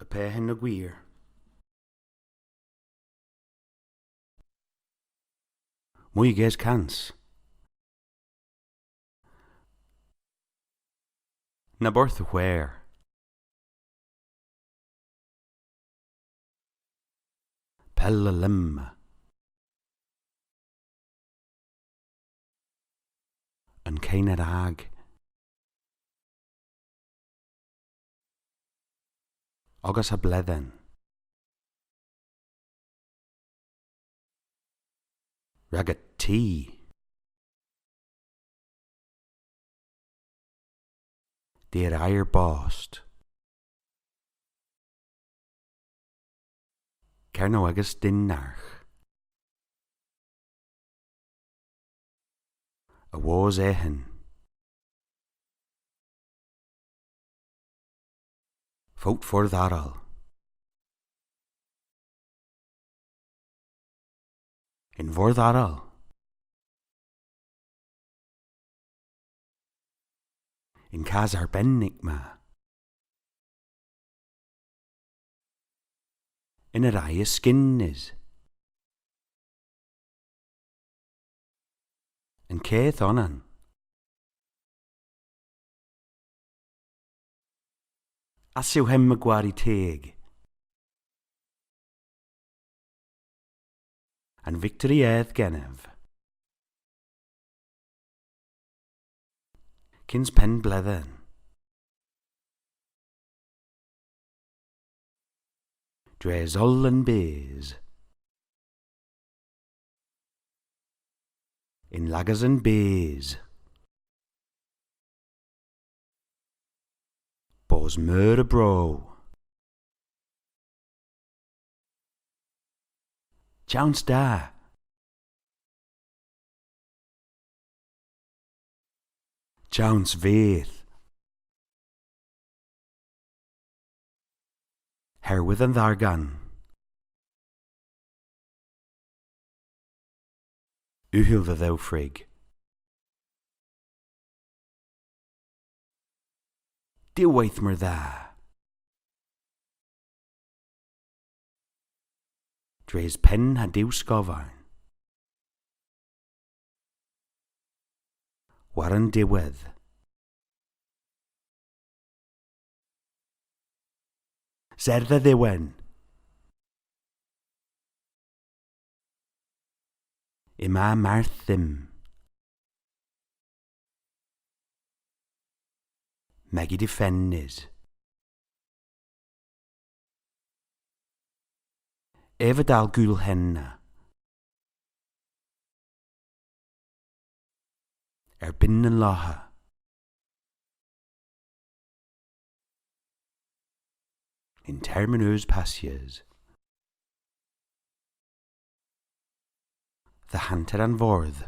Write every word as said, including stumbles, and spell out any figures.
Pe henna gwir? Moy ages kans. Na borth hwer. Pella lymma. An kena rag. Ogas ha bledhen. Rag y ti. Dir ayr bost. Kernow ages dynnargh. Awos eghen. Fowt fordh arall. Yn fordh arall. Y'n kas arbennik ma. Yn arath a skynnys. An keth onan. Ass yw hemma gwari teg. An victory eth genev. Kyns penn bledhen. Dres oll an bys. Yn lagas an bys. Bos meur a bro. Chons da. Chons vyth. Herwydh an dhargan. Ughel dhe dhewfrik. Diwweyth mar dha. Dres penn ha diwskovarn. War an diwedh. Serth a dhiwen. Yma marth dhymm. Megi difennys. Ev a dal gul henna. Erbynn an logha. Yn termyn eus passys. Dhe hanter an fordh.